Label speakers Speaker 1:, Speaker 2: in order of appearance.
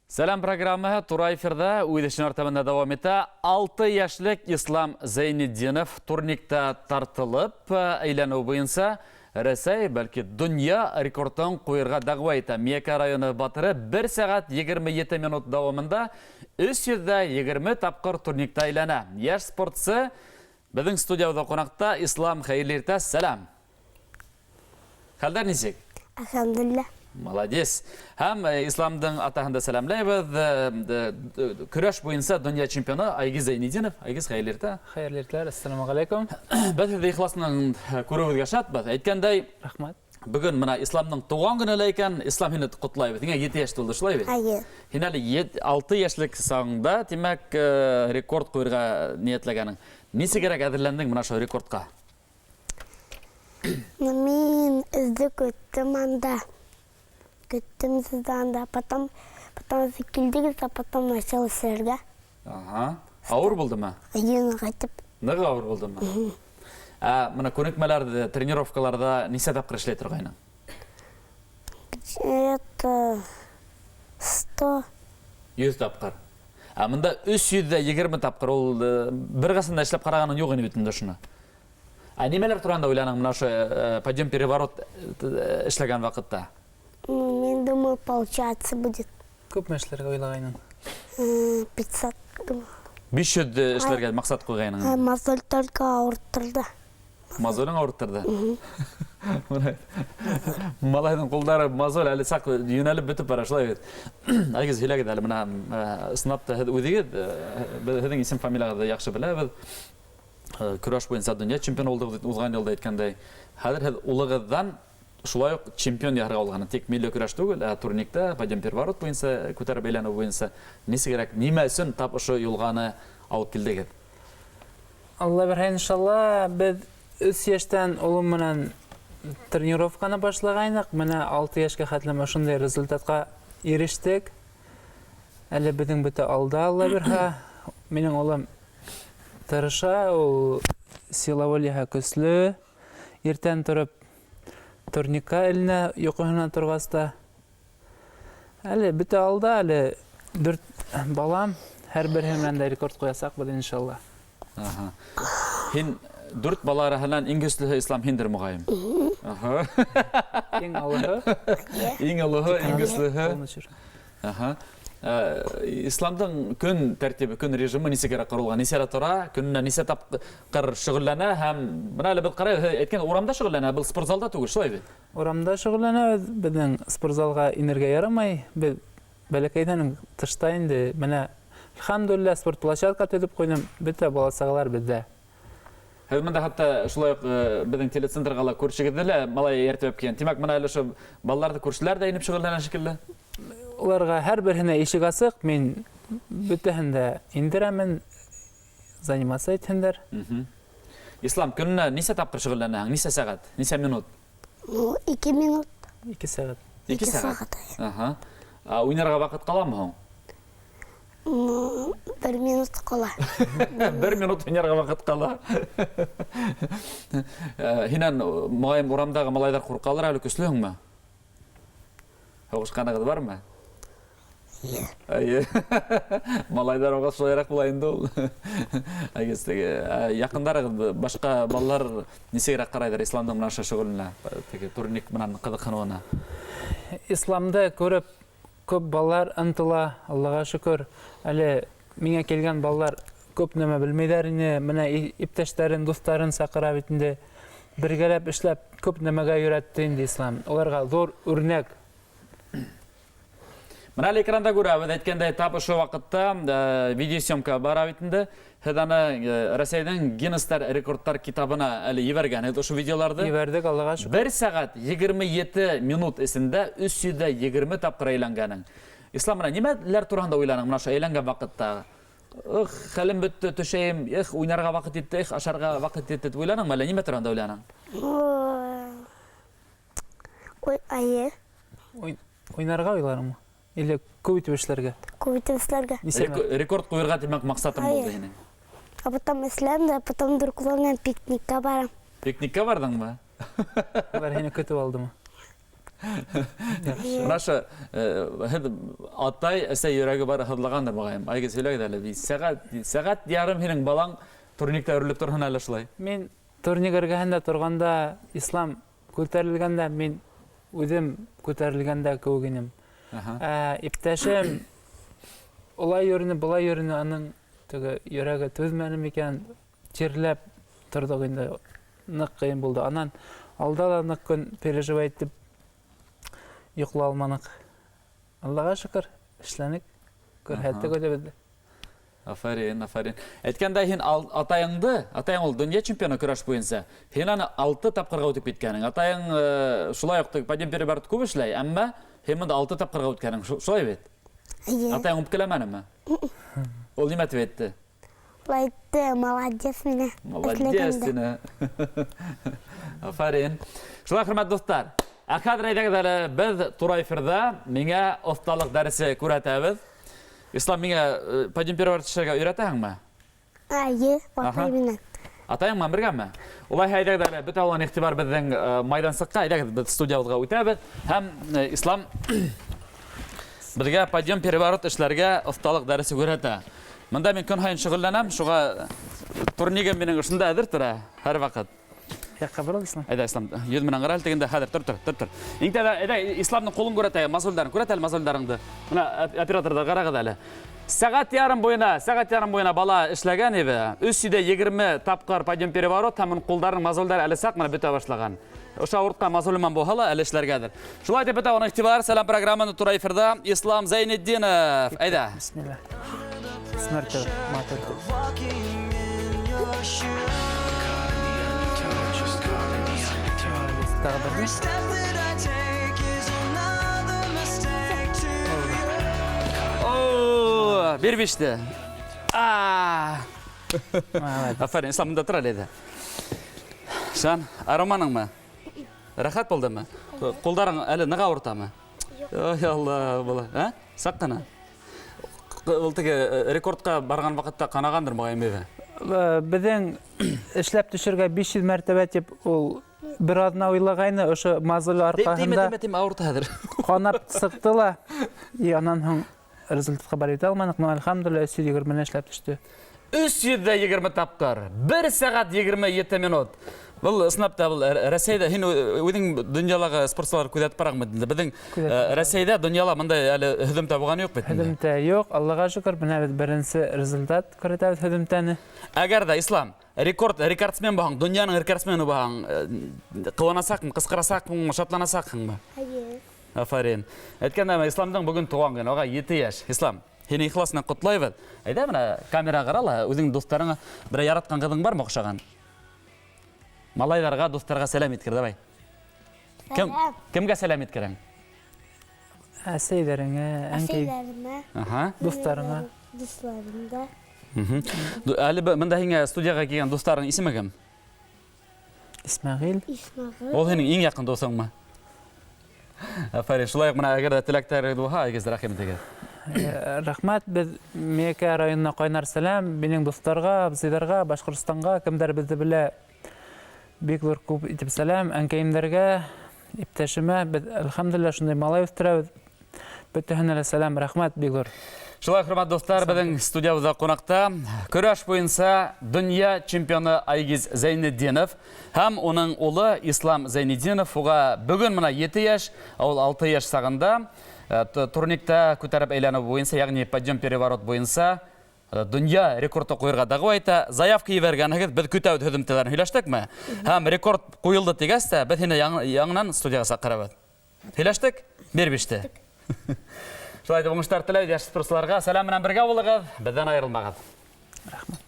Speaker 1: Сәлам программаһы тура эфирҙа үҙ эшен артабан да дауам итә. 6 йәшлек Ислам Зәйнетдинов турникта тартылып әйләнеү буйынса Рәсәй, бәлки донъя рекордын ҡуйырға дәғүә итә. Миәкә районы батыры 1 сәғәт 27 минут дауамында 320 тапҡыр турникта әйләнә. Йәш спортсы беҙҙең студиябыҙҙа ҡунаҡта. Ислам, хәйерле иртә, сәлам! Хәлдәр нисек?
Speaker 2: Әлхәмдулилла.
Speaker 1: Молодец. Һәм э, Исламдың атаһын да сәламләйбеҙ. Э, э, көрәш буйынса донъя чемпионы Айгиз Зәйнетдинов. Айгиз, хәйерле иртә.
Speaker 3: Хәйерле иртәләр, ассаламу алейкум.
Speaker 1: Беҙ һеҙҙе ихлас менән күреүебеҙгә шатбыҙ. Әйткәндәй,
Speaker 3: рәхмәт.
Speaker 1: Бөгөн мына Исламның тыуған көнө лә икән. Ислам, һине ҡотлайбыҙ. Һиңә 7 йәш тулды, шулай бит?
Speaker 2: Әйе.
Speaker 1: Һин әле 6 йәшлек сағыңда, тимәк, рекорд ҡуйырға ниәтләгәнең. Нисегерәк әҙерләндең мына ошо рекордҡа?
Speaker 2: Ну, мин эҙҙе көттөм анда. Көттөм һеҙҙе анда. Потом, потом һеҙ килдегеҙ, а потом начал эшләргә.
Speaker 1: Ага. Ауыр булдымы?
Speaker 2: Әйе, ныҡ итеп.
Speaker 1: Ныҡ ауыр булдымы? Ә мына күнекмәләрҙе, тренировкаларҙа нисә тапҡыр эшләй торғайның?
Speaker 2: Это 100.
Speaker 1: 100 тапҡыр. Ә мында 320 тапҡыр ул э, бер ҡасан да эшләп ҡарағаның юҡ ине бит инде ошоно. Ә нимәләр тураһында уйланың мына ошо э, подъем переворот э, эшләгән ваҡытта?
Speaker 2: Ну, мин думаю, получаться будет.
Speaker 3: Күпме эшләргә уйлағайның?
Speaker 2: 500, думаю.
Speaker 1: 500 эшләргә маҡсат ҡуйғайның.
Speaker 2: Мозоль только ауырттырҙы.
Speaker 1: Мозолең ауырттырҙы. Мына малайҙың ҡулдары мозоль әле саҡ йүнәлеп бөтөп бара, шулай бит. Айгиз, һөйләгеҙ әле мына ысынлап та һеҙ үҙегеҙ, беҙ һеҙҙең исем фамилияғыҙҙы яҡшы беләбеҙ. Көрәш буйынса донъя чемпионы булдығыҙ уҙған йылда әйткәндәй. Хәҙер һеҙ улығыҙҙан шулай уҡ чемпион яһарға булған. Тик милли көрәш түгел, ә турникта подъем переворот буйынса, күтәреп әйләнеү буйынса нисегерәк, нимә өсөн тап ошо юлғаны алып килдегеҙ?
Speaker 3: Алла бирһә, иншалла, беҙ 3 йәштән улым менән тренировканы башлағайныҡ. Менә 6 йәшкә хәтлем ошондай результатҡа ирештек. Әле беҙҙең бөтә алда, Алла бирһә. Минең улым тырыша, ул сила волияһы көслө. Иртән тороп турникка эленә, йоҡоһонан торғас та. Әле бөтә алда, әле дүрт балам, һәр береһе менән дә рекорд ҡуясаҡбыҙ, иншалла.
Speaker 1: Аһа. Һин дүрт бала араһынан иң көслөһө Ислам һиндер, моғайын. Аһа.
Speaker 3: Иң олоһо.
Speaker 1: Иң олоһо, иң көслөһө.
Speaker 3: Полностью.
Speaker 1: Аһа. Исламдың көн тәртибе, көн режимы нисегерәк ҡоролған? Нисәлә тора, көнөнә нисә тапҡыр шөғөлләнә һәм бына әле беҙ ҡарайбыҙ, әйткән урамда шөғөлләнә, был спортзалда түгел, шулай бит?
Speaker 3: Урамда шөғөлләнәбеҙ, беҙҙең спортзалға инергә ярамай, беҙ бәләкәйҙән үк тышта инде. Менә әлхәмдүлилләһ, спорт площадка төҙөп ҡуйҙым, бөтә бала-сағалар беҙҙә.
Speaker 1: Һеҙ бында хатта шулай уҡ беҙҙең телецентрға ла күршегеҙҙе лә малай эйәртеп килгән. Тимәк, бына әле ошо балаларҙы күршеләр ҙә инеп шөғөлләнә шикелле.
Speaker 3: Уларға һәр береһенә ишек асыҡ, мин бөтәһен дә индерәмен, заниматься итһендәр.
Speaker 1: Ислам, көнөнә нисә тапҡыр шөғөлләнәһең? Нисә сәғәт? Нисә минут?
Speaker 2: Ну, 2 минут.
Speaker 3: 2 сәғәт.
Speaker 1: 2
Speaker 2: 2
Speaker 1: сәғәт.
Speaker 2: сәғәт, әйе.
Speaker 1: Аһа. Ә уйнарға ваҡыт ҡаламы һуң?
Speaker 2: Ну, 1 минут ҡала.
Speaker 1: 1 минут уйнарға ваҡыт ҡала. Һинән, моғайын, урамдағы малайҙар ҡурҡалыр әле, көслөһөңмө? Һуғышҡанығыҙ бармы?
Speaker 2: Эйе.
Speaker 1: Эйе. Малайҙар уға шулайыраҡ була инде ул. Әгәр теге, яҡындарығыҙ, башҡа балалар нисегерәк ҡарайҙар исламдың мына ошо шөғөлөнә, теге турник менән ҡыҙыҡһыныуына?
Speaker 3: Исламды күреп күп балалар ынтыла, Аллаға шөкөр. Әле миңә килгән балалар күп нәмә белмәйҙәр ине. Менә иптәштәрен, дуҫтарын саҡыра бит инде. Бергәләп эшләп күп нәмәгә өйрәтте инде ислам. Уларға ҙур үрнәк.
Speaker 1: Мына әле экранда күрәбеҙ, әйткәндәй, тап ошо ваҡытта видеосъемка бара бит инде. Һеҙ аны Рәсәйҙең Гиннестар рекордтар китабына әле ебәргәнһегеҙ ошо видеоларҙы.
Speaker 3: Ебәрҙек, Аллаға шөкөр.
Speaker 1: 1 сәғәт 27 минут эсендә 320 тапҡыр әйләнгәнең. Ислам, мына нимәләр тураһында уйланың мына ошо әйләнгән ваҡытта? Эх, хәлем бөттө, төшәйем, эх, уйнарға ваҡыт етте, эх, ашарға ваҡыт етте тип уйланыңмы әллә нимә тураһында уйланың?
Speaker 2: Ой, айы.
Speaker 3: Уйнарға уйланыңмы? Или күп итеп эшләргә?
Speaker 2: Күп итеп эшләргә.
Speaker 3: Нисә
Speaker 1: Рекорд ҡуйырға тимәк маҡсатым булды
Speaker 2: Айы.
Speaker 1: һинең.
Speaker 2: А потом эшләм дә, потом дуҫтар менән пикникка барам.
Speaker 1: Пикникка барҙыңмы?
Speaker 3: Улар һине көтөп алдымы?
Speaker 1: Менә ошо һеҙ атай, әсәй йөрәге бар һыҙлағандыр моғайын. Айгиз, һөйләгеҙ әле. Сәғәт, сәғәт ярым һинең балаң турникта өрөлөп торһон әле шулай.
Speaker 3: Мин турник эргәһендә торғанда, Ислам күтәрелгәндә, мин үҙем күтәрелгәндә кеүек инем. Ә иптәшем улай йөрөнө, былай йөрөнө, аның теге йөрәге түҙмәне микән, тирләп торҙоҡ инде. Ныҡ ҡыйын булды. Анан алда ла ныҡ көн переживать итеп йоҡлай алманыҡ. Аллаға шөкөр, эшләнек, күрһәттек үҙебеҙҙе.
Speaker 1: Афарин, афарин. Әйткәндәй, һин атайыңды, атайың ул донъя чемпионы көрәш буйынса, һин аны 6 тапҡырға үтеп киткәнең. Атайың шулай уҡ подъем переворот күп эшләй, әммә һин бында 6 тапҡырға үткәнең. Шулай бит?
Speaker 2: Эйе.
Speaker 1: Атайың үпкәләмәнеме? Ул нимә тип әйтте?
Speaker 2: Ул әйтте, молодец мине.
Speaker 1: Молодец тине. Афарин. Шулай, хөрмәтле дуҫтар. Ә хәҙер әйҙәгеҙ әле беҙ тура эфирҙа миңә оҫталыҡ дәресе күрһәтәбеҙ. Ислам, миңә подъем переворот эшләргә өйрәтәһеңме?
Speaker 2: Эйе, атай менән.
Speaker 1: Атайың менән бергәме? Улай әйҙәгеҙ әле, бөтә булған иғтибар беҙҙең майҙансыҡҡа, әйҙәгеҙ беҙ студиябыҙға үтәбеҙ. Һәм Ислам беҙгә подъем переворот эшләргә оҫталыҡ дәресе күрһәтә. Бында мин көн һайын шөғөлләнәм, шуға турнигым минең ошонда әҙер тора һәр ваҡыт.
Speaker 3: Яҡҡа борол, Ислам.
Speaker 1: Әйҙә, Ислам, йөҙ менән ҡара әле тегендә, хәҙер, тор, тор, тор, тор. Иң тәүҙә, әйҙә, Исламдың ҡулын күрһәтә, мозольдарын, күрһәт әле мозольдарыңды. Бына операторҙар ҡарағыҙ әле. Сәғәт ярым буйына, сәғәт ярым буйына бала эшләгән ине. Өс йөҙ егерме тапҡыр подъем переворот һәм уның ҡулдарының мозольдары әле саҡ менән бөтә башлаған. Ошо ауыртҡан мозоль менән булһа ла әле эшләргәҙер. Шулай итеп бөтә уның иғтибар, сәләм программаны тура эфирҙа Ислам Зәйнетдинов. Әйҙә.
Speaker 3: Бисмилла. Смерть, матур.
Speaker 1: О, бер биште. А! Афарин, Ислам бында тора әле. Шан, ароманыңмы? Рәхәт булдымы? Ҡулдарың әле ныҡ ауыртамы? Ой, Алла, бала. А? Саҡ ҡына. Ул теге рекордҡа барған ваҡытта ҡанағандыр моғайын бит.
Speaker 3: Беҙҙең эшләп төшөргә 500 мәртәбә тип ул бер аҙна уйлағайны, ошо мозоль арҡаһында
Speaker 1: Тимә, тимә, тимә, ауырта хәҙер.
Speaker 3: Ҡанап сыҡты ла, и анан һуң результатҡа барып етә алманыҡ, но әлхәмдүлилләһ, өс йөҙ егермене эшләп төштө.
Speaker 1: Өс йөҙ ҙә егерме тапҡыр, бер сәғәт егерме ете минут. Был ысынлап та был Рәсәйҙә һин үҙең донъялағы спортсылар күҙәтеп бараһыңмы? Беҙҙең,
Speaker 3: Күҙәтеп барам.
Speaker 1: Рәсәйҙә донъяла бындай әле һөҙөмтә булған юҡ бит инде.
Speaker 3: Һөҙөмтә юҡ, Аллаға шөкөр, бына беҙ беренсе результат күрһәтәбеҙ һөҙөмтәне.
Speaker 1: Әгәр ҙә Ислам рекордсмен булһаң, донъяның рекордсмены булһаң, ҡыуанасаҡһың, ҡысҡырасаҡһыңмы, шатланасаҡһыңмы?
Speaker 2: Эйе.
Speaker 1: Афарин. Әйткәндәй, Исламдың бөгөн тыуған көнө, уға 7 йәш. Ислам, һине ихлас менән ҡотлайбыҙ. Әйҙә, бына камераға ҡара ла, үҙең дуҫтарыңа берәй яратҡан ҡыҙың бармы оҡшаған? Малайҙарға, дуҫтарға сәләм иткер, давай.
Speaker 2: Сәләм.
Speaker 1: Кемгә сәләм иткерәң?
Speaker 3: Әсәйҙәреңә, әнкәй.
Speaker 2: Әсәйҙәремә.
Speaker 3: Дуҫтарыңа.
Speaker 2: Дуҫларым да.
Speaker 1: Әле бында һиңә студияға килгән дуҫтарың исеме кем?
Speaker 3: Исмәғил.
Speaker 2: Исмәғил.
Speaker 1: Ул һинең иң яҡын дуҫыңмы? Афарин, шулай уҡ бына әгәр ҙә теләктәрегеҙ булһа, Айгиз, рәхим итегеҙ.
Speaker 3: Рәхмәт, беҙ Миәкә районына ҡайнар сәләм, минең дуҫтарға, абзыйҙарға, Башҡортостанға, кемдәр беҙҙе белә, бик ҙур күп итеп сәләм, әнкәйемдәргә, иптәшемә, беҙ әлхәмдүлилләһ шундай малай үҫтерәбеҙ. Бөтәһенә лә сәләм, рәхмәт бик ҙур.
Speaker 1: Шулай, хөрмәтле дуҫтар, беҙҙең студиябыҙҙа ҡунаҡта көрәш буйынса донъя чемпионы Айгиз Зәйнетдинов һәм уның улы Ислам Зәйнетдинов. Уға бөгөн бына 7 йәш, ә ул 6 йәш сағында турникта күтәреп әйләнеү буйынса, йәғни подъем переворот буйынса донъя рекорды ҡуйырға дәғүә итә. Заявка ебәргәнһегеҙ, беҙ көтәбеҙ һөҙөмтәләрен, һөйләштекме? Һәм рекорд ҡуйылды тигәс тә, беҙ һине яңынан студияға саҡырабыҙ. Һөйләштек? Бер биште. Шулай итеп, уңыштар теләйбеҙ йәш спортсыларға. Сәләм менән бергә булығыҙ, беҙҙән айырылмағыҙ.
Speaker 3: Рәхмәт.